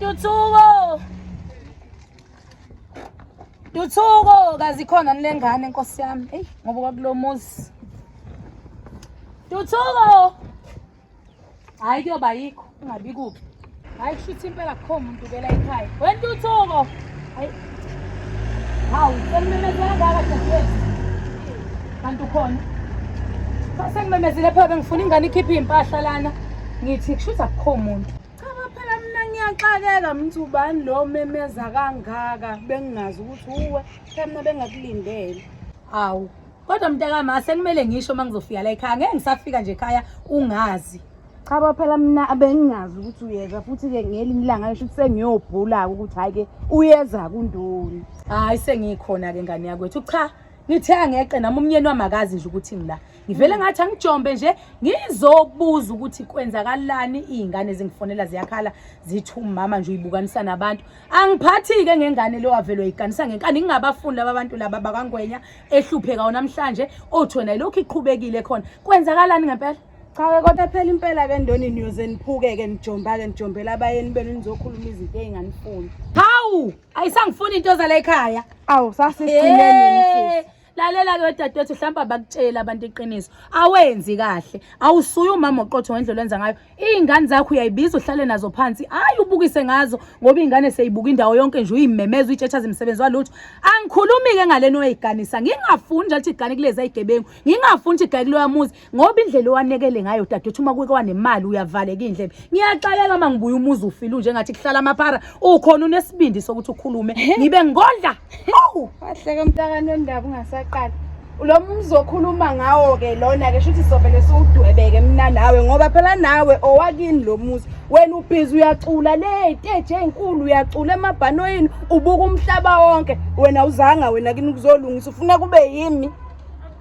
Wentuthuko. Ntuthuko kazi khona nilengane nkosi yami. Hey ngoba kwakulomuzi. Ntuthuko. Hayi kuyoba yikho ungabi kuphi. Hayi kushuthi impela kukho umuntu kela ekhaya. Wentuthuko. Hayi. Hawu, sengimemezela kangaka dadewethu. Kanti ukhona. Sengimemezile phela bengifuna ingane ikhiphe iy'mpahla lana. Ngithi kushuthi akukho muntu. Cha phela mina ngiyaxakeka mthi ubani lo memeza kangaka bengingazi ukuthi uwe phela mina bengakulindele. Hawu. Kodwa mntakama sekumele ngisho uma ngizofika la ekhaya ngeke ngisafika nje ekhaya ungazi. Cha bo phela mina bengingazi ukuthi uyeza futhi-ke ngelinye ilanga ngisho ukuthi sengiyobhula-ke ukuthi hhayi-ke uyeza kundoni. Hayi sengikhona-ke ngane yakwethu. Cha ngithe angeqe nami umnyeni wami akazi nje ukuthi ngila. Ngivele ngathi angijombe nje ngizobuza ukuthi kwenzakalani iy'ngane zingifonela ziyakhala zithi umama nje uyibukanisa nabantu. Angiphathi-ke ngengane lo wavele wayiganisa ngenkani ngingabafuni laba bantu laba bakaNgwenya ehlupheka namhlanje othi wena ilokhu iqhubekile khona. Kwenzakalani ngempela? Cha-ke kodwa phela impela-ke ndoni niyoze niphuke-ke nijomba-ke nijombela abayeni benu nizokhuluma izinto ey'nganifuni. Hawu, ayisangifuni into zala ekhaya. Awu sasigcineni sisi. Lalela-ke dadewethu mhlawumbe abakutsheli abantu iqiniso. Awenzi kahle. Awusuye umama oqotho ngendlela owenza ngayo. Iy'ngane zakho uyayibiza uhlale nazo phansi. Hhayi ubukise ngazo ngoba iy'ngane seyibuka indawo yonke nje uyimemeza uyitshethaza imisebenzi walutho. Angikhulumi-ke ngalena oyiganisa. Ngingafuni nje ukuthi igane kulezi ayigebengu. Ngingafuni ukuthi igane kuloya muzi. Ngoba indlela owanekele ngayo dadewethu uma kuke wanemali uyavaleka iy'ndlebe. Ngiyaxakeka uma ngibuya umuzi ufile unjengathi kuhlala amaphara. Ukhona unesibindi sokuthi ukhulume. Ngibe ngodla. Hawu! Wahleka mntakani wendaba ungasaqali. Lo muzi okhuluma ngawo-ke lona-ke shuthi sovele siwudwebeke mina nawe ngoba phela nawe owakini lo muzi. Wena ubhizi uyacula le ey'teji ey'nkulu uyacula emabhanoyini ubuka umhlaba wonke. Wena uzanga wena kini kuzolungisa ufuna kube yimi.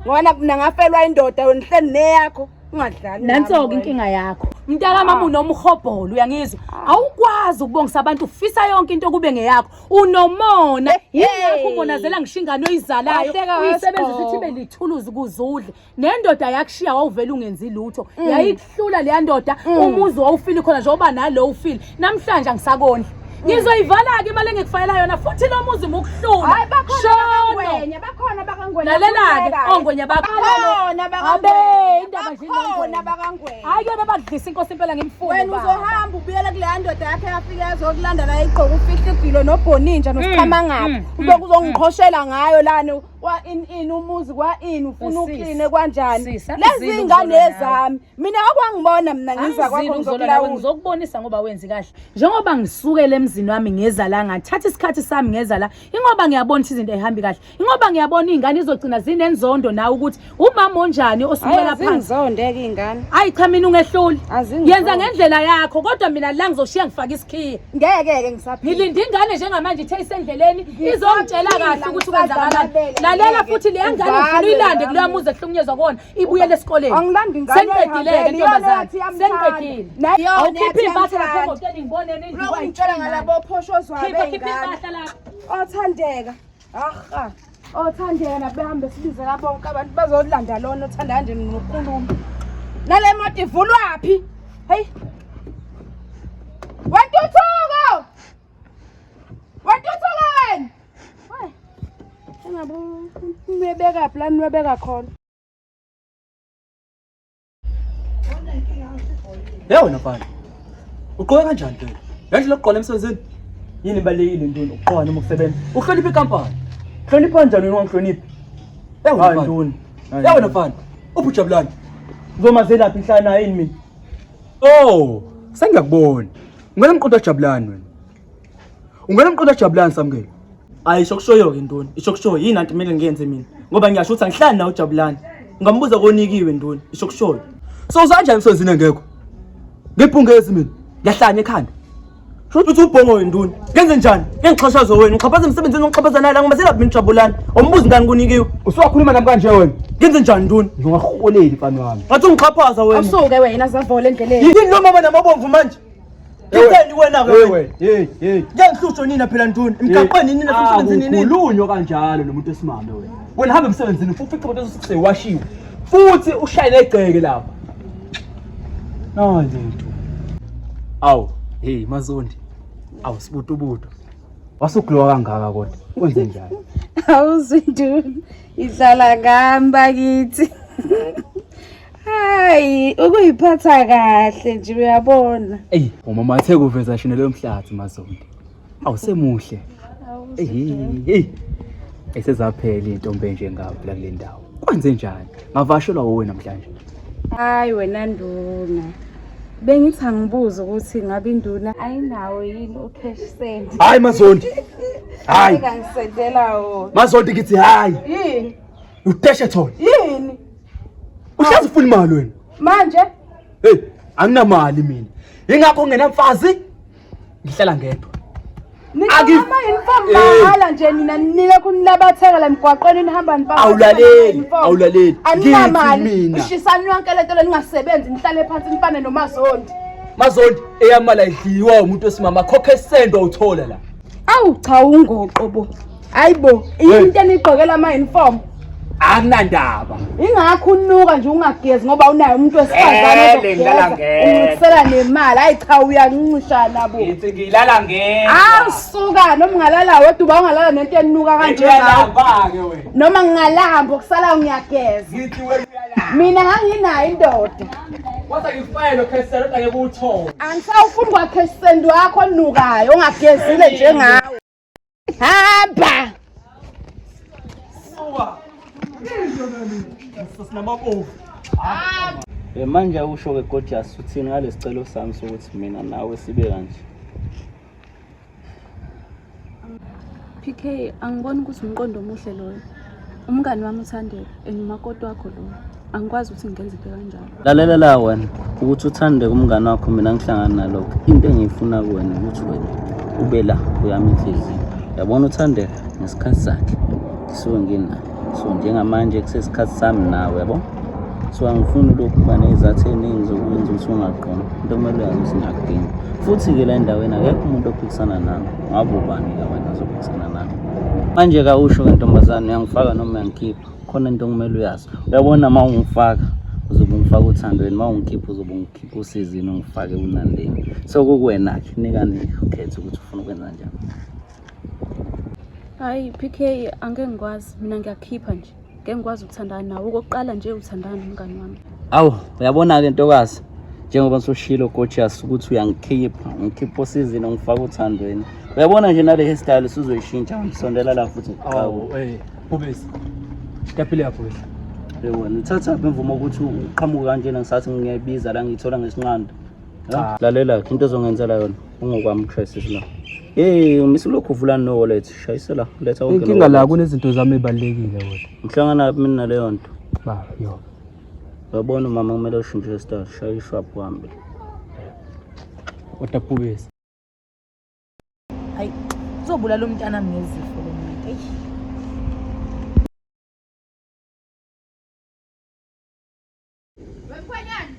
Ngoba mina ngafelwa indoda wena uhleli neyakho ungadlali. Nanso-ke inkinga yakho mntaka mama unomhobholo uyangizwa awukwazi ukubongisa abantu ufisa yonke into kube ngeyakho unomona yingakho umonazela ngisho ingane oyizalayo uyisebenzisa ukuthi ibe lithuluzi ukuze udle nendoda yakushiya wawuvele ungenzi lutho yayikuhlula leya ndoda umuzi wawufile khona njengoba nalo ufile namhlanje angisakondli ngizoyivala-ke imali engikufakela yona futhi lo muzi mukuhlula Hayi bakhona abakangwenya, bakhona abakangwenya. Lalela-ke ongwenya bakho Bakhona Abe, abakangwenya. indaba nje Bakhona inongwenya. abakangwenya. Hayi ke bebakudlisa inkosi impela ngimfuni Wena baba. uzohamba ubuyela kuleya ndoda yakho eyafika yazokulanda la igqoka ufihle igilo nobhoninja nosiqhamangaphi. Uloku uzongiqhoshela ngayo lana kwa in in umuzi kwa in ufuna Sisi. ukline kanjani. Sisi, Lezi angizile ingane ukuzolwa nawe. ezami. Mina akwangibona mina ngiza kwakho Angizile ukuzolwa nawe ngizokulawula. ngizokubonisa ngoba wenzi kahle. Njengoba ngisukele emzini wami ngeza la ngathatha isikhathi sami ngeza la ingoba ngiyabona ukuthi izinto ayihambi kahle. Ingoba ngiyabona iy'ngane izogcina zinenzondo nawe ukuthi umama onjani osukela phansi. Azingizondeke iy'ngane. Hayi cha mina ungehluli. Azingizonde. Yenza ngendlela yakho kodwa mina la ngizoshiya ngifake isikhiye. Ngeke-ke ngisaphila. Ngilinde ingane njengamanje ithe isendleleni izongitshela kahle ukuthi kwenzakalani. Ngisadla Lalela amabele, futhi leya ngane ngeke. ngifuna uyilande kuloya muzi ehlukunyezwa kuwona ibuyele esikoleni. Angilandi ingane Sengiqedile-ke eyihambele, ntombazane. iyona yathi iyamthanda. Sengiqedile. Nayo iyona Awukhiphe yathi iy'mpahla lapha iyamthanda. emotweni ngibone nendlu Lokhu ngitshela ngalabo phoshozwa Khipha khipha bey'ngane. iy'mpahla lapha. Othandeka. Aha. Othandeka nabehambe sibizela bonke abantu bazolanda lona othanda kanje nokukhuluma. Nale moto ivulwaphi? Hey. Wentuthuko! Wentuthuko wena! Hey. Engabe nwebeka phi la nwebeka khona? Hey wena mfana. Ugqoke kanjani ke? Le ndlela yokuqola emsebenzini. Yini ibalekile ntoni ukuqoka noma ukusebenza? Uhlonipha inkampani. Hlonipha kanjani wena ungangihloniphi? Hey wena Hayi mfana. ntoni. Hey wena mfana. Uphi ujabulani? Uzomazelaphi ngihlala naye yini mina? Oh, sengiyakubona. Ungena umqondo wajabulani wena. Ungena umqondo wajabulani Samkelo. Hayi isho kushoyo ke ntoni. Isho kushoyo yini anti kumele ngiyenze mina? Ngoba ngiyasho ukuthi angihlali nawe ujabulani. Ungambuza konikiwe ntoni. Isho kushoyo. So usanjani emsebenzini engekho? Ngibhungezi mina. Ngiyahlanya ekhanda. Shuthi uthi ubhongo wenduna. Ngenze njani? Ngengixhashazo wena. Ngixhaphaza emsebenzini ngixhaphaza naye la ngoba selaphi mina ujabulani. Awumbuzi ngani kunikiwe. Usuwakhuluma nami kanje wena. Ngenze njani ntoni? Ngingakuholeli mfana wami. Ngathi ungixhaphaza wena. Awusuke wena zavola endleleni. Yini lo mama namabomvu manje? Ngitheni wena ke wena? Hey, hey. Ngiyangihlutshwa nina phela ntoni? Emgaqweni nina semsebenzini nini? Akukhulunywa kanjalo nomuntu wesimame wena. Wena hamba emsebenzini futhi ufice abantu sewashiwe. Futhi ushaye negceke lapha. Nayi lento. Awu, hey Mazondi. Awu sibutubutu. Wasuglowa kangaka kodwa. Kwenze njani? Awuzinduna. Idlala ngami bakithi. Hayi, ukuyiphatha kahle nje uyabona. Ey, umama athe kuveza shine lo mhlathi Mazondi. Awusemuhle. Ey, hey. Esezaphela intombi enjengawe la kule ndawo. Kwenze njani? Ngavashelwa wuwe namhlanje. Hayi wena nduna. Bengithi angibuze ukuthi ngabe induna ayinawo yini ucash send. Hayi Mazondi. Hayi. Engangisendela wona. Mazondi ngithi hayi. Yini? Udeshe thona. Yini? Uhlezi ufuna imali wena. Manje Hey, anginamali mina. Ingakho ngingenamfazi. Ngihlala ngedwa. Nigqoka uniform Eh. mahala nje nina nilokhu nilabatheka la emgwaqweni nihamba nipaka. Awulaleli, awulaleli. Aninamali. Ngithi mina. Ushisani yonke lento leningasebenzi nihlale phansi nifane noMazondi. Mazondi eyamali ayidliwa umuntu wesimama khokha esendo uthola la. Awu cha ungoqo bo. Hayibo, into enigqokela ama uniform. Akunandaba. Ingakho unuka nje ungagezi ngoba unayo umuntu wesifazane Vele, ngilala ozokugeza. ngedwa. Uncisela nemali. Hayi cha uyancishana bo. Ngithi ngilala ngedwa. Awu suka noma ungalala wedwa uba ungalala nento enuka kanje ngawe. Uyalamba-ke wena. Noma ngingalamba okusalayo ngiyageza. Ngithi wena uyalamba. Mina nganginayo indoda. Wathi angifake lo cash send kodwa ngeke uwuthole. Angisawufuni kwa-cash send wakho onukayo ongagezile njengawe. Hamba! Sinamabovu. Eh, manje awusho-ke gorgeous uthini ngalesicelo sami sokuthi mina nawe sibe kanje. PK angiboni ukuthi umqondo omuhle loyo. Umngani wami uThandeka and umakoti wakho loyo. Angikwazi ukuthi ngingenza into kanjalo. Lalela la wena ukuthi uthande umngani wakho mina ngihlangana nalokho. Into engiyifuna kuwena ukuthi wena ube la kuyami inhliziyo. Yabona uThandeka ngesikhathi sakhe ngisuke nginaye. So njengamanje kusesikhathi sami nawe yabo. So angifuni lokhu kuba ney'zathu ey'ningi zokwenza ukuthi ungaqondi. Into okumele uyazi ukuthi ngiyakudinga. Futhi-ke la endaweni akekho umuntu ophikisana nami. Ngabe ubani-ke wena ozophikisana nami? Manje-ke awusho-ke ntombazane uyangifaka noma uyangikhipha. Khona into okumele uyazi. Uyabona uma ungifaka uzobe ungifaka othandweni, uma ungikhipha uzobe ungikhipha usizini ungifake unandeni. So kukuwena-ke nikani ukhethe ukuthi ufuna ukwenza njani. Hayi PK angeke ngikwazi mina ngiyakukhipha nje. Ngeke ngikwazi ukuthandana nawe. Okokuqala nje uthandana nomngani wami. Awu, uyabona-ke ntokazi, njengoba soshilo gorgeous ukuthi uyangikhipha, ngikhipha osizini ungifaka othandweni. Uyabona nje nale hairstyle usuzoyishintsha ngisondela la futhi ngiqhawe. Awu, eh, Bhubesi. Kaphile yapho wena. Hey wena uthathaphi imvumo ukuthi uqhamuke kanjena ngisathi ngiyayibiza la ngiyithola ngesinqanda. Cha. Lalela ke into ozongenzela yona ungokwami ukushayisisa la. Hey, umisa lokhu uvula no wallet, shayisela, letha wonke. Inkinga la kunezinto zami ezibalulekile wena. Ngihlangana mina naleyo nto. Ba, yo. Uyabona umama kumele ushintshe hairstyle, shaya ishwaphu uhambe. Kodwa Bhubesi. Hayi, uzobulala umntanami ngezifo lo muntu. Eyi. Wemkhwenyana.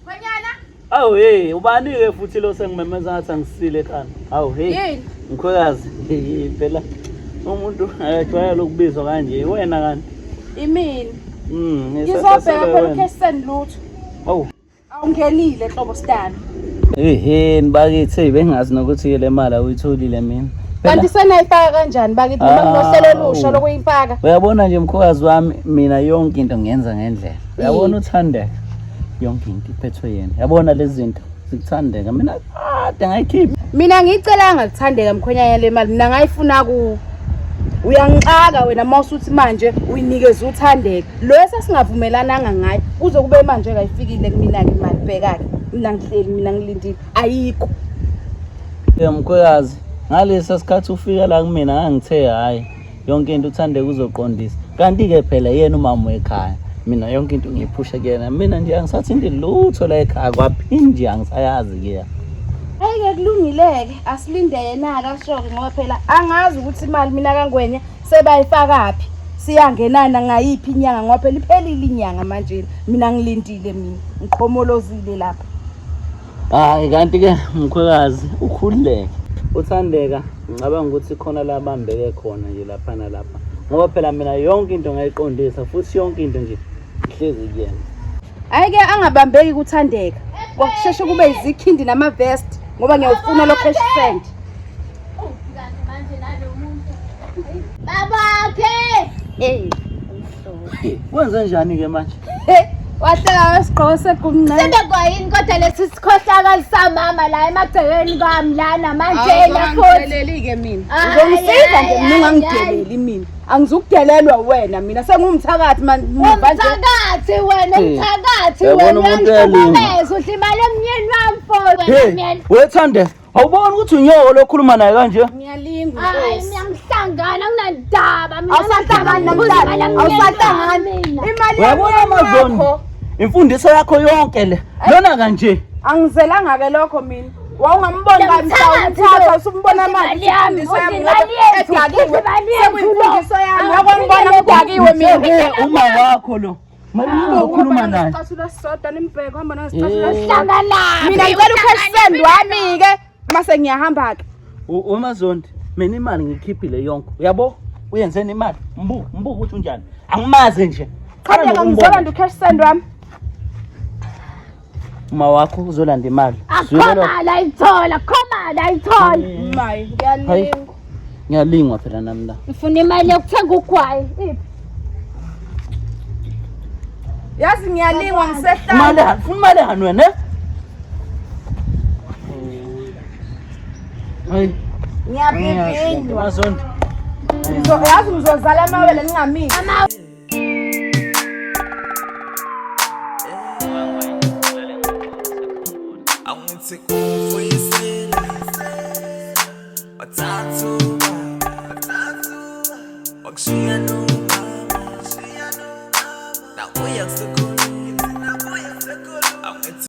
Khwenyana. Awu hey, ubani-ke futhi lo sengimemeza ngathi angisile ekhanda. Awu hey. Yini? Mkhwekazi, hey, phela umuntu akajwayele ukubizwa kanje. Wena kanti. Imini. Ngizobheka Ngizobheka phela ucash send lutho. Awu. Awungenile hlobo sidalo. Ehhe, bakithi hey, bengazi nokuthi-ke le mali awuyitholile mina. Phela, Kanti senayifaka kanjani bakithi noma kunohlelo olusha Awu. lokuyifaka? Uyabona nje mkhokazi wami mina yonke into ngiyenza ngendlela. Uyabona uthandeka. Yonke into iphethwe yena. Uyabona lezi zinto zikuthandeka mina kade ngayikhipha. Mina ngiyicelanga kuthandeka mkhwenyana le mali mina ngayifuna ku Uyangixaka wena uma usuthi manje uyinikeza uthandeka. Lo esasingavumelananga ngayo kuze kube manje kayifikile kumina-ke imali bheka-ke mina ngihleli mina ngilindile ayikho. Eh mkhwekazi, ngalesa sikhathi ufika la kumina ngangithe hhayi yonke into uthandeka uzoqondisa. Kanti-ke phela yena umama wekhaya. Mina yonke into ngiyiphusha kuyena. Mina nje angisathinti lutho la ekhaya kwaphini nje angisayazi kuya. Hhayi-ke kulungile-ke asilinde yena-ke asho-ke ngoba phela angazi ukuthi imali mina kaNgwenya sebayifakaphi siyangenana ngayiphi inyanga ngoba phela iphelile inyanga manje mina ngilindile mina ngiqhomolozile lapha. Hayi kanti-ke mkhwekazi ukhululeke. Uthandeka ngicabanga ukuthi khona la bambeke khona nje lapha nalapha. Ngoba phela mina yonke into ngayiqondisa futhi yonke into nje ihlezi kuyena. Hhayi-ke angabambeki kuthandeka kwakusheshe kube izikhindi nama-vest ngoba ngiyawufuna lo cash send. Manje nalo muntu. Babakhe. Hey. Wenze njani ke manje? Wahleka wesigqoko segumncane. Sebekwayini kodwa lesi sikhohlakali samama la emagcekeni kwami lana manje la futhi. Awuzongideleli-ke mina. Uzongisiza nje mina ungangideleli mina. Angizukudelelwa wena mina sengumthakathi manje. Umthakathi wena umthakathi Uyabona wena umuntu uyalinga. uyangihlukumeza udla imali yomnyeni wami futhi wena Hey, myeni. wethande, awuboni ukuthi unyoko lokhuluma naye kanje? Ngiyalingwa. Hayi mina ngihlangana nginandaba mina Awusahlangani namhlanje. Awusahlangani. Imali Uyabona yomyeni Amazon? wakho. Imfundiso yakho yonke le. Lona kanje. Angizelanga ke lokho mina. Wawungamboni kabi Mthakathi mhlawumbe lo. usumbona manje Imali yami, imfundiso yami imali ngoba yethu, edakiwe. imali yethu Sekuyimfundiso yami. Wakwangibona ngidakiwe mina. Mtshele uma wakho lo. Malume ukhuluma naye. Isicathulo esisodwa nimbheke uhamba nesicathulo esisodwa. Hlanganaphi? Mina ngicela ucash send wami ke mase ngiyahamba ke. Umazondi, mina imali ngikhiphile yonke. Uyabo? Uyenzeni imali? Mbuka, mbuka ukuthi unjani. Angimazi nje. Qala ngizolanda ucash send wami. Uma wakho uzolanda imali. Akho mali ayithola, akho mali ayithola. Mayi, ngiyalingwa. Ngiyalingwa phela nami la. Ngifuna imali yokuthenga ugwayi. Iphi? Yazi ngiyalingwa ngisehlala. Imali hani, funa imali hani wena? eh? Hayi. Ngiyavivinywa. Mazondi. Yazi ngizozala amawele ngingamile. Angithi kufuyisile wathatha ubaba wakushiya nomama nakuya kusekhuluma angithi.